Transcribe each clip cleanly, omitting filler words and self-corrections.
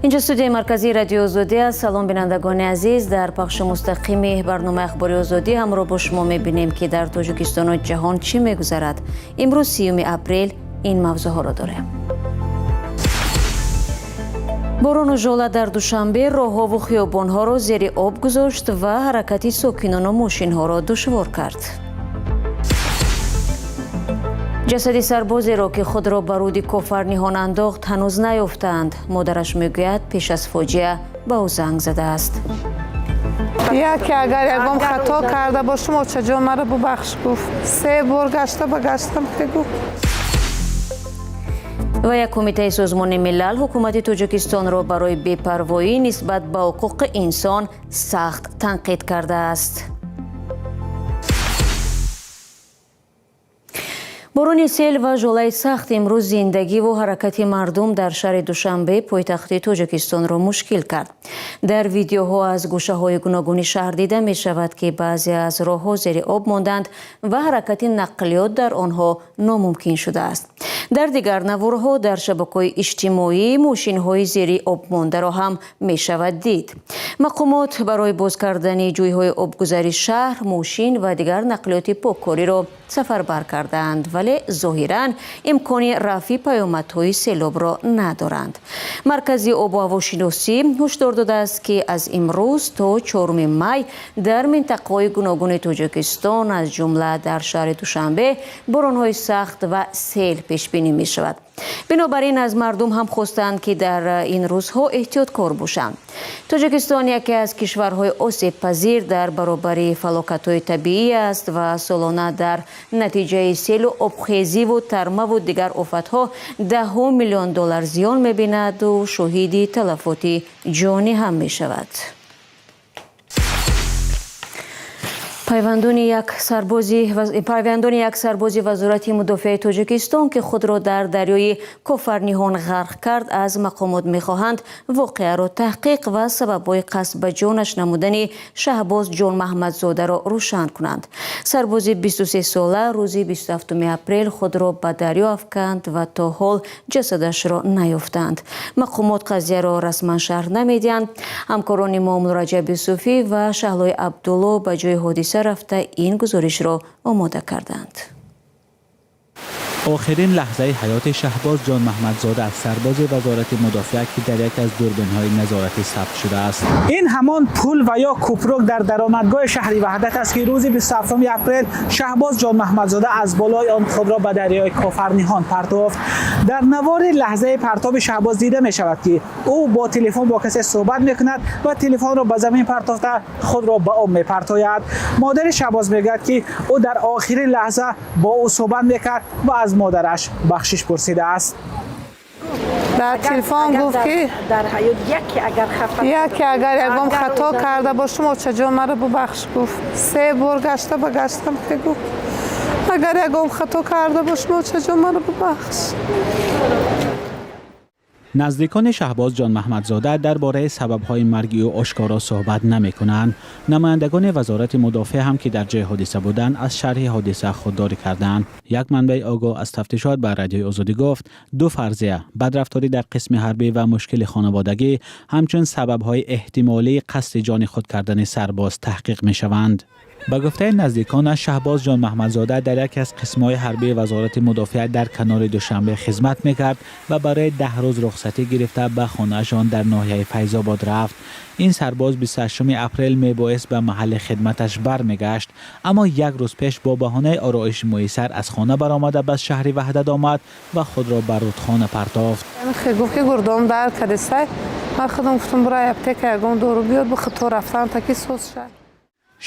Инҷо студияи марказии Радиои Озодӣ аст. Салом, бинандагони азиз. Дар пахши мустақими барномаи Ахбори Озодӣ ҳамроҳ бо шумо мебинем, ки дар Тоҷикистону ҷаҳон чӣ мегузарад. Имрӯз, 30 апрел, ин мавзӯъҳоро дорем. Борону жола дар Душанбе роҳҳову хиёбонҳоро зери об гузошт ва ҳаракати сокинону мошинҳоро душвор кард. Ҷасади сарбозеро, ки худро ба руди Кофарниҳон андохт, ҳанӯз наёфтаанд. Модараш мегӯяд, пеш аз фоҷиа ба ӯ занг задааст. Яке агар ягон хато карда бошам, очаҷон, маро бубахш, гуфт. Се бор гашта ба гаштам ки гуфт. Ва як кумитаи Созмони Милал ҳукумати Тоҷикистонро барои бепарвоӣ нисбат ба ҳуқуқи инсон сахт танқид кардааст. Борони сел ва жолаи сахт имрӯз зиндагиву ҳаракати мардум дар шаҳри Душанбе, пойтахти Тоҷикистонро, мушкил кард. Дар видеоҳо аз гӯшаҳои гуногуни шаҳр дида мешавад, ки баъзе аз роҳҳо зери об монданд ва ҳаракати нақлиёт дар онҳо номумкин шудааст. Дар дигар наворҳо дар шабакаҳои иҷтимоӣ мошинҳои зери об мондаро ҳам мешавад дид. Мақомот барои боз кардани ҷӯйҳои обгузари шаҳр мошин ва дигар нақлиёти поккориро сафарбар кардаанд, вале зоҳиран имкони рафъи паёмадҳои селобро надоранд. Маркази обу ҳавошиносӣ ҳушдор додааст, ки аз имрӯз то 4 май дар минтақаҳои гуногуни Тоҷикистон, аз ҷумла дар шаҳри Душанбе, боронҳои сахт ва сел пешбинӣ мешавад. Бинобар ин аз мардум ҳам хостанд, ки дар ин рӯзҳо эҳтиёткор бошанд. Тоҷикистон яке аз кишварҳои осебпазир дар баробари фалокатҳои табиӣ аст ва солона дар натиҷаи селу обхезиву тармаву дигар офатҳо даҳҳо миллион доллар зиён мебинаду шоҳиди талафоти ҷонӣ ҳам мешавад. Пайвандони як сарбози Вазорати мудофиаи Тоҷикистон, ки худро дар дарёи Кофарниҳон ғарқ кард, аз мақомот мехоҳанд воқеаро таҳқиқ ва сабабҳои қасд ба ҷонаш намудани Шаҳбоз Ҷонмаҳмадзодаро рӯшан кунанд. Сарбози 23 сола рӯзи 27 апрел худро ба дарё афканд ва то ҳол ҷасадашро наёфтанд. Мақомот қазияро расман шарҳ намедиҳанд. Ҳамкорони мо Муллораҷаб Юсуфӣ ва Шаҳлои Абдулло ба ҷои ҳодиса рафта, ин гузоришро омода карданд. Охирин лаҳзаи ҳаёти Шаҳбоз Ҷонмаҳмадзода, сарбози Вазорати мудофиа, ки дар яке аз дурбинҳои назоратӣ сабт шудааст. Ин ҳамон пул ва ё кӯпрук дар даромадгоҳи шаҳри Ваҳдат аст, ки рӯзи 27 апрел Шаҳбоз Ҷонмаҳмадзода аз болои он худро ба дарёи Кофарниҳон партофт. Дар навори лаҳзаи партоби Шаҳбоз дида мешавад, ки ӯ бо телефон бо касе суҳбат мекунад ва телефонро ба замин партофта, худро ба об мепартояд. Модари Шаҳбоз мегӯяд, ки ӯ дар охирин лаҳза бо ӯ суҳбат мекард ва аз модараш бахшиш пурсидааст. Дар телефон гуфт, ки дар ҳаёт яке агар хафа яке агар ягон хато карда бошам, очаҷон, маро бубахш, гуфт. Се бор гашта ба гаштам ки гуфт, агар ягон хато карда бошам, очаҷон, маро бубахш. Наздикони Шаҳбоз Ҷонмаҳмадзода дар бораи сабабҳои марги ӯ ошкоро суҳбат намекунанд. Намояндагони Вазорати мудофиа ҳам, ки дар ҷои ҳодиса буданд, аз шарҳи ҳодиса худдорӣ карданд. Як манбаи огоҳ аз тафтишот ба Радиои Озодӣ гуфт, ду фарзия: бадрафторӣ дар қисми ҳарбӣ ва мушкили хонаводагӣ ҳамчун сабабҳои эҳтимолии қасди ҷони худ кардани сарбоз таҳқиқ мешаванд. Ба гуфтаи наздиконаш, Шаҳбоз Ҷонмаҳмадзода дар яке аз қисмҳои ҳарбии Вазорати мудофиа дар канори Душанбе хизмат мекард ва барои 10 рӯз рухсатӣ гирифта, ба хонаашон дар ноҳияи Файзобод рафт. Ин сарбоз 28 апрел мебоист ба маҳалли хидматаш бармегашт, аммо як рӯз пеш бо баҳонаи ороиши мӯи сар аз хона баромада, ба шаҳри Ваҳдат омад ва худро ба рудхона партофт. Гуфт, ки гурдом дард кардисай. Ман худам гуфтам, бурай аптека, ягон дору биёд, бихӯр, то рафтан таки соз шад.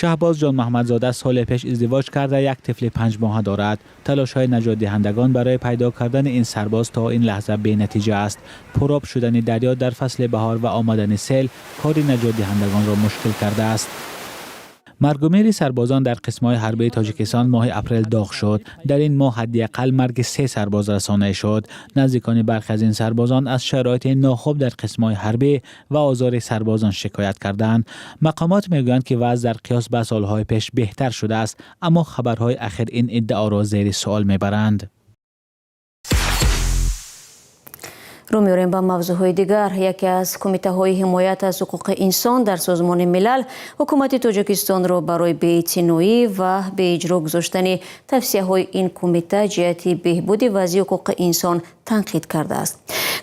Шаҳбоз Ҷонмаҳмадзода соли пеш издивоҷ карда, як тифли 5-моҳа дорад. Талошҳои наҷотдиҳандагон барои пайдо кардани ин сарбоз то ин лаҳза бенатиҷа аст. Пуроб шудани дарё дар фасли баҳор ва омадани сел кори наҷотдиҳандагонро мушкил кардааст. Маргумири сарбозон дар қисмҳои ҳарбии Тоҷикистон моҳи апрел доғ шуд. Дар ин моҳ ҳадди ақал марги се сарбоз расонаӣ шуд. Наздикони бархе аз ин сарбозон аз шароити нохуб дар қисмҳои ҳарбӣ ва озори сарбозон шикоят карданд. Мақомот мегӯянд, ки вазъ дар қиёс ба солҳои пеш беҳтар шудааст, аммо хабарҳои ахир ин иддаоро зери суол мебаранд. Рӯ меорем ба мавзӯъҳои дигар. Яке аз кумитаҳои ҳимоят аз ҳуқуқи инсон дар Созмони Милал ҳукумати Тоҷикистонро барои беэътиноӣ ва беиҷро гузоштани тавсияҳои ин кумита ҷиҳати беҳбуди вазъи ҳуқуқи инсон танқид кардааст.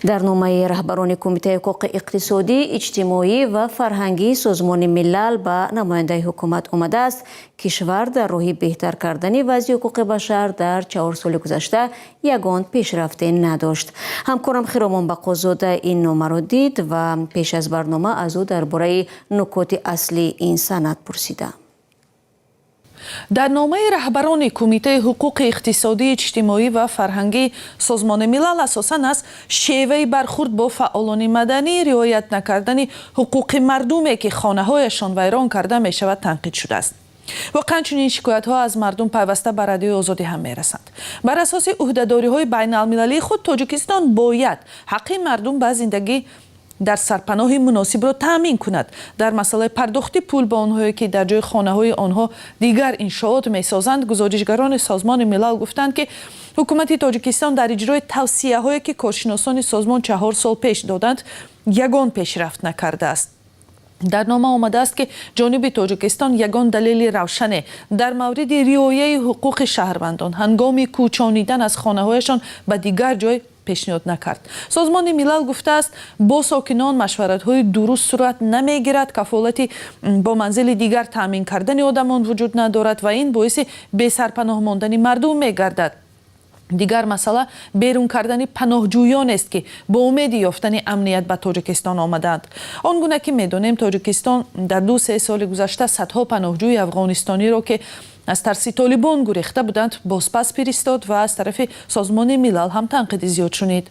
Дар номаи раҳбарони Кумитаи ҳуқуқи иқтисодӣ, иҷтимоӣ ва фарҳангии Созмони Милал ба намояндаи ҳукумат омадааст, кишвар дар роҳи беҳтар кардани вазъи ҳуқуқи башар дар 4 соли гузашта ягон пешрафте надошт. Ҳамкорам Хиромон Бақозода ин номаро дид ва пеш аз барнома аз ӯ дар бораи нукоти аслии ин санад пурсида. Дар номаи раҳбарони Кумитаи ҳуқуқи иқтисодӣ, иҷтимоӣ ва фарҳангии Созмони Милал асосан аз шеваи бархурд бо фаъолони маданӣ, риоят накардани ҳуқуқи мардуме, ки хонаҳояшон вайрон карда мешавад, танқид шудааст. Воқеан, чунин шикоятҳо аз мардум пайваста ба Радиои Озодӣ ҳам мерасанд. Бар асоси ӯҳдадориҳои байналмилалии худ Тоҷикистон бояд ҳаққи мардум ба зиндагӣ дар сарпаноҳи муносибро таъмин кунад. Дар масъалаи пардохти пул ба онҳое, ки дар ҷои хонаҳои онҳо дигар иншоот месозанд, гузоришгарони Созмони Милал гуфтанд, ки ҳукумати Тоҷикистон дар иҷрои тавсияҳое, ки коршиносони созмон 4 сол пеш доданд, ягон пешрафт накардааст. Дар нома омадааст, ки ҷониби Тоҷикистон ягон далели равшане дар мавриди риояи ҳуқуқи шаҳрвандон ҳангоми кӯчонидан аз хонаҳояшон ба дигар ҷой пешниҳод накард. Созмони Милал гуфтааст, бо сокинон машваратҳои дуруст сурат намегирад, кафолати бо манзили дигар таъмин кардани одамон вуҷуд надорад ва ин боиси бесарпаноҳ мондани мардум мегардад. Дигар масъала берун кардани паноҳҷӯёнест, ки бо умеди ёфтани амният ба Тоҷикистон омадаанд. Он гуна ки медонем, Тоҷикистон дар 2-3 соли гузашта садҳо паноҳҷӯи афғонистониро, ки аз тарси Толибон гурехта буданд, бозпас фиристод ва аз тарафи Созмони Милал ҳам танқиди зиёд шунид.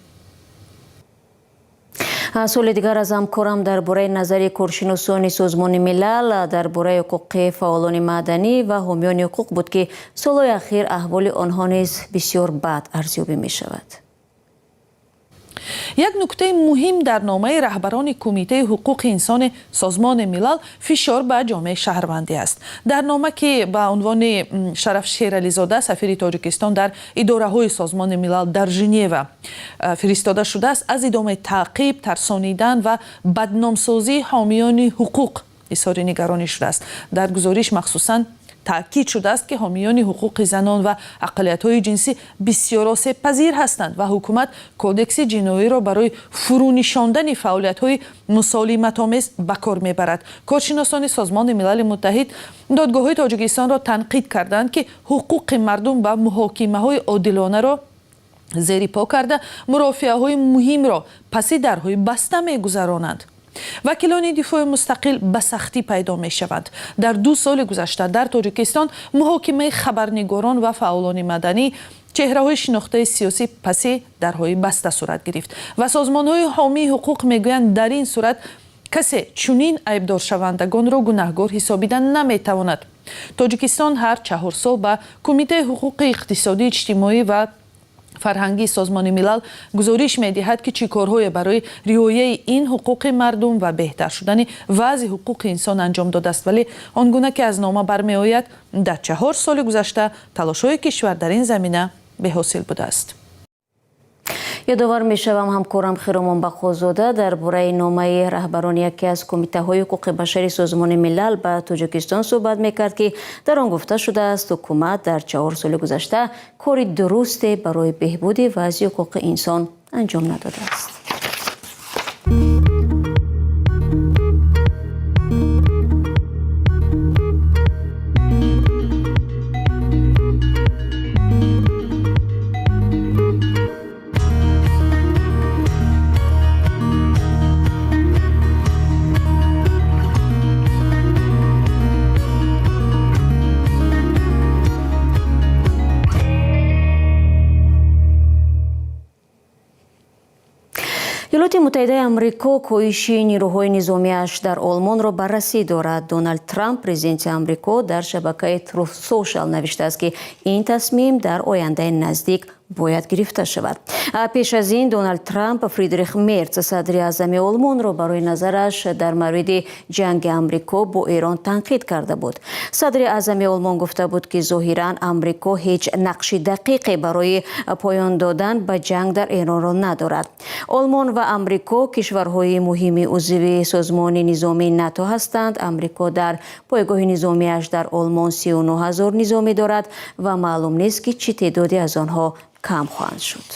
Суоли дигар аз ҳамкорам дар бораи назари коршиносони Созмони Милал дар бораи ҳуқуқи фаъолони маданӣ ва ҳомиёни ҳуқуқ буд, ки солҳои ахир аҳволи онҳо низ бисёр бад арзёбӣ мешавад. Як нуктаи муҳим дар номаи раҳбарони Кумитаи ҳуқуқи инсони Созмони Милал фишор ба ҷомеаи шаҳрвандӣ аст. Дар нома, ки ба унвони Шараф Шерализода, сафири Тоҷикистон дар идораҳои Созмони Милал дар Женева, фиристода шудааст, аз идомаи таъқиб, тарсонидан ва бадномсозии ҳомиёни ҳуқуқ изҳори нигаронӣ шудааст. Дар гузориш махсусан таъкид шудааст, ки ҳомиёни ҳуқуқи занон ва ақаллиятҳои ҷинсӣ бисёр осебпазир ҳастанд ва ҳукумат кодекси ҷиноиро барои фурӯнишондани фаъолиятҳои мусолиматомез ба кор мебарад. Коршиносони Созмони Милали Муттаҳид додгоҳҳои Тоҷикистонро танқид карданд, ки ҳуқуқи мардум ба муҳокимаҳои одилонаро зери по карда, мурофиаҳои муҳимро паси дарҳои баста мегузаронанд. Вакилони дифои мустақил ба сахтӣ пайдо мешаванд. Дар 2 соли гузашта дар Тоҷикистон муҳокимаи хабарнигорон ва фаъолони маданӣ, чеҳраҳои шинохтаи сиёсӣ паси дарҳои баста сурат гирифт ва созмонҳои ҳомии ҳуқуқ мегӯянд, дар ин сурат касе чунин айбдоршавандагонро гунаҳгор ҳисобида наметавонад. Тоҷикистон ҳар 4 сол ба Кумитаи ҳуқуқи иқтисодӣ, иҷтимоӣ ва фарҳангии Созмони Милал гузориш медиҳад, ки чӣ корҳое барои риояи ин ҳуқуқи мардум ва беҳтар шудани вазъи ҳуқуқи инсон анҷом додааст. Вале он гуна ки аз нома бармеояд, дар 4 соли гузашта талошҳои кишвар дар ин замина беҳосил будааст. Ёдовар мешавам, ҳамкорам Хиромон Бақозода дар бораи номаи раҳбарони яке аз кумитаҳои ҳуқуқи башари Созмони Милал ба Тоҷикистон суҳбат мекард, ки дар он гуфта шудааст, ҳукумат дар 4 соли гузашта кори дурусте барои беҳбуди вазъи ҳуқуқи инсон анҷом надодааст. Иёлоти Муттаҳидаи Амрико коҳиши нирӯҳои низомиаш дар Олмонро баррасӣ дорад. Доналд Трамп, президенти Амрико, дар шабакаи Truth Social навиштааст, ки ин тасмим дар ояндаи наздик Бояд гирифта шавад. Пеш аз ин Доналд Трамп Фридрих Мерц, садри аъзами Олмонро, барои назараш дар мавриди ҷанги Амрико бо Эрон танқид карда буд. Садри аъзами Олмон гуфта буд, ки зоҳиран Амрико ҳеҷ нақши дақиқе барои поён додан ба ҷанг дар Эронро надорад. Олмон ва Амрико кишварҳои муҳими узви созмони низомии НАТО ҳастанд. Амрико дар пойгоҳи низомиаш дар Олмон 39 000 низомӣ дорад ва маълум нест, ки чӣ теъдоде аз онҳо кам хоҳанд шуд.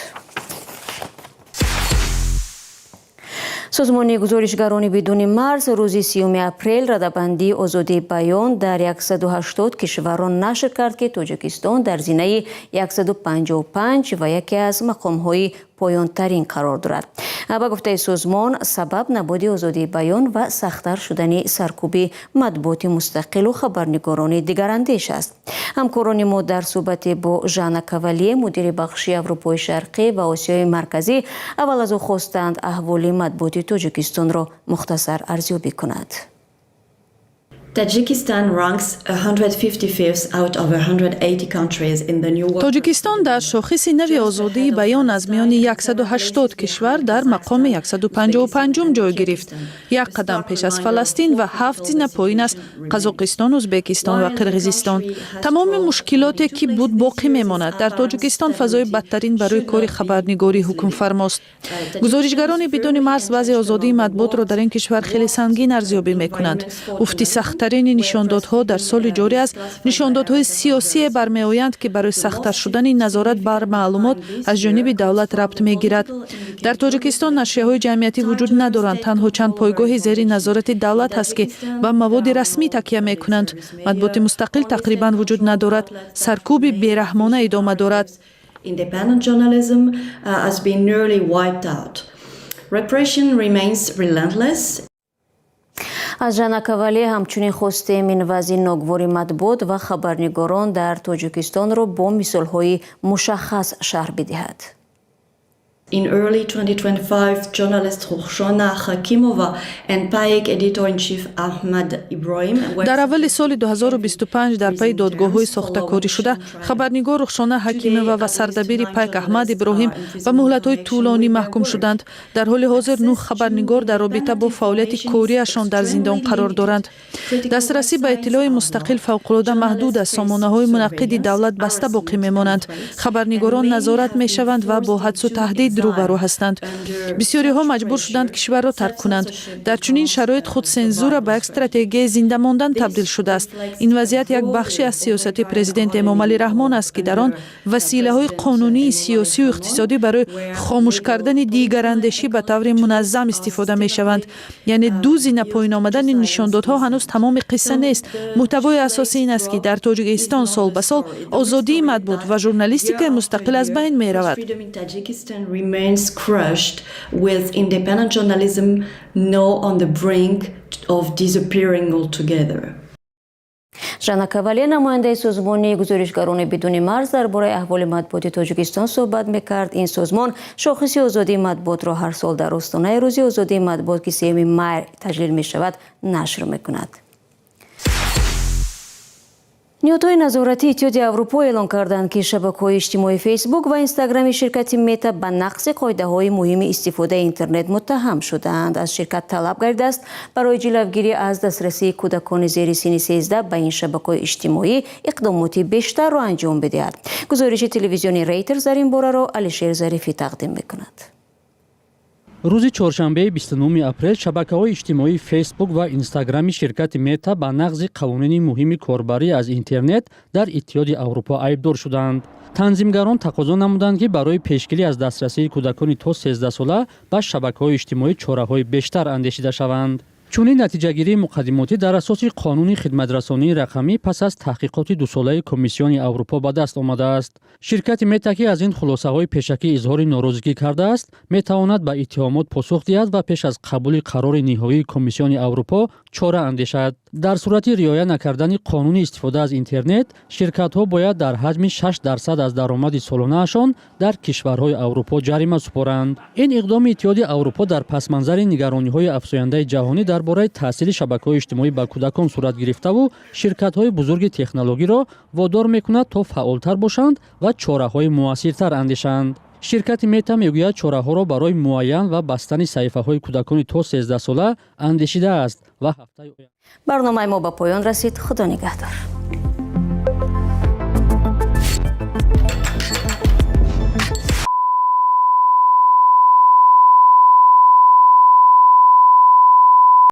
Созмони гузоришгарони бидуни марз рӯзи 30 апрел радабандии озодии баён дар 180 кишварро нашр кард, ки Тоҷикистон дар зинаи 155 ва яке аз мақомҳои поёнтарин қарор дорад. Ба гуфтаи созмон, сабаб набуди озодии баён ва сахттар шудани саркӯби матбуоти мустақилу хабарнигорони дигарандеш аст. Ҳамкорони мо дар суҳбате бо Жанна Кавалие, мудири бахши Аврупои Шарқӣ ва Осиёи Марказӣ, аввал аз ӯ хостанд, аҳволи матбуоти Тоҷикистонро мухтасар арзёбӣ кунад. Tajikistan ranks 155th out of 180 countries in the new world. Тоҷикистон дар шохиси нави озодии баён аз миёни 180 кишвар дар мақоми 155-ум ҷой гирифт. Як қадам пеш аз Фаластин ва ҳафт зина поин аз Қазоқистон, Ӯзбекистон ва Қирғизистон. Тамоми мушкилоте, ки буд, боқӣ мемонад. Дар Тоҷикистон фазои бадтарин барои кори хабарнигорӣ ҳукмфармост. Гузоришгарони бидуни марз вазъи озодии матбуотро дар ин кишвар хеле сангин арзёбӣ мекунанд. Уфти сахттарини нишондодҳо дар соли ҷорӣ аз нишондодҳои сиёсие бармеоянд, ки барои сахттар шудани назорат бар маълумот аз ҷониби давлат рабт мегирад. Дар Тоҷикистон нашрияҳои ҷамъиятӣ вуҷуд надоранд. Танҳо чанд пойгоҳи зери назорати давлат ҳаст, ки ба маводи расмӣ такя мекунанд. Матбуоти мустақил тақрибан вуҷуд надорад. Саркӯби бераҳмона идома дорад. Independent journalism has been nearly wiped out. Repression remains relentless. Аз Жанна Кавале ҳамчунин хостем, ин вазъи ногувори матбуот ва хабарнигорон дар Тоҷикистонро бо мисолҳои мушаххас шарҳ бидиҳад. In early 2025, journalist Rukhshona Hakimova and Payk editor-in-chief Ahmad Ibrahim were Дар аввали соли 2025 дар пайи додгоҳҳои сохтакорӣ шуда, хабарнигор Рухшона Ҳакимова ва сардабири Пайк Аҳмад Иброҳим ба муҳлатҳои тӯлонӣ маҳкум шуданд. Дар ҳоли ҳозир нӯҳ хабарнигор дар робита бо фаъолияти кориашон дар зиндон қарор доранд. Дастрасӣ ба иттилои мустақил фавқулода маҳдуд аст. Сомонаҳои мунаққиди давлат баста боқӣ мемонанд. Хабарнигорон назорат мешаванд ва бо ҳадсу таҳдид рӯбарӯ ҳастанд. Бисёриҳо маҷбур шуданд кишварро тарк кунанд. Дар чунин шароит худсензура ба як стратегияи зинда мондан табдил шудааст. Ин вазъият як бахше аз сиёсати президент Эмомалӣ Раҳмон аст, ки дар он василаҳои қонунии сиёсию иқтисодӣ барои хомӯш кардани дигарандешӣ ба таври муназзам истифода мешаванд. Яъне ду зина поин омадани нишондодҳо ҳанӯз тамоми қисса нест. Муҳтавои асосӣ ин аст, ки дар Тоҷикистон сол ба сол озодии матбуот ва журналистикаи мустақил аз байн меравад. Freedom in Tajikistan remains crushed, with independent journalism now on the brink of disappearing altogether. Жанна Кавале, намояндаи созмони гузоришгарони бидуни марз, дар бораи аҳволи матбуоти Тоҷикистон суҳбат мекард. Ин созмон шохиси озодии матбуотро ҳар сол дар остонаи рӯзи озодии матбуот, ки 3 май таҷлил мешавад, нашр мекунад. Ниҳодҳои назоратии Иттиҳоди Аврупо эълон карданд, ки шабакаҳои иҷтимоии Фейсбук ва Инстаграми ширкати Мета ба нақзи қоидаҳои муҳими истифодаи интернет муттаҳам шудаанд. Аз ширкат талаб гардидааст, барои ҷилавгирӣ аз дастрасии кӯдакони зери синни 13 ба ин шабакаҳои иҷтимоӣ иқдомоти бештарро анҷом бидиҳад. Гузориши телевизиони Рейтерс дар ин бораро Алишер Зарифӣ тақдим мекунад. Рӯзи чоршанбеи 29 апрел шабакаҳои иҷтимоии Фейсбук ва Инстаграми ширкати Мета ба нақзи қавонини муҳими корбарӣ аз интернет дар Иттиҳоди Аврупо айбдор шуданд. Танзимгарон тақозо намуданд, ки барои пешгирӣ аз дастрасии кӯдакони то 13сола ба шабакаҳои иҷтимоӣ чораҳои бештар андешида шаванд. Чунин натиҷагирии муқаддимотӣ дар асоси қонуни хидматрасонии рақамӣ пас аз таҳқиқоти дусолаи Комиссиони Аврупо ба даст омадааст. Ширкати Мета, ки аз ин хулосаҳои пешакӣ изҳори норозигӣ кардааст, метавонад ба иттиҳомот посух диҳад ва пеш аз қабули қарори ниҳоии Комиссиони Аврупо чора андешад. Дар сурати риоя накардани қонуни истифода аз интернет, ширкатҳо бояд дар ҳаҷми 6% аз даромади солонаашон дар кишварҳои Аврупо ҷарима супоранд. Ин иқдоми Иттиҳоди Аврупо дар пасманзари нигарониҳои афзояндаи ҷаҳонӣ дар Дар бораи таъсири шабакаҳои иҷтимоӣ ба кӯдакон сурат гирифтаву ширкатҳои бузурги технологиро водор мекунад, то фаъолтар бошанд ва чораҳои муассиртар андешанд. Ширкати Мета мегӯяд, чораҳоро барои муайян ва бастани саҳифаҳои кӯдакони то 13 сола андешидааст ва ҳафтаи Барномаи мо ба поён расид. Худо нигаҳдор.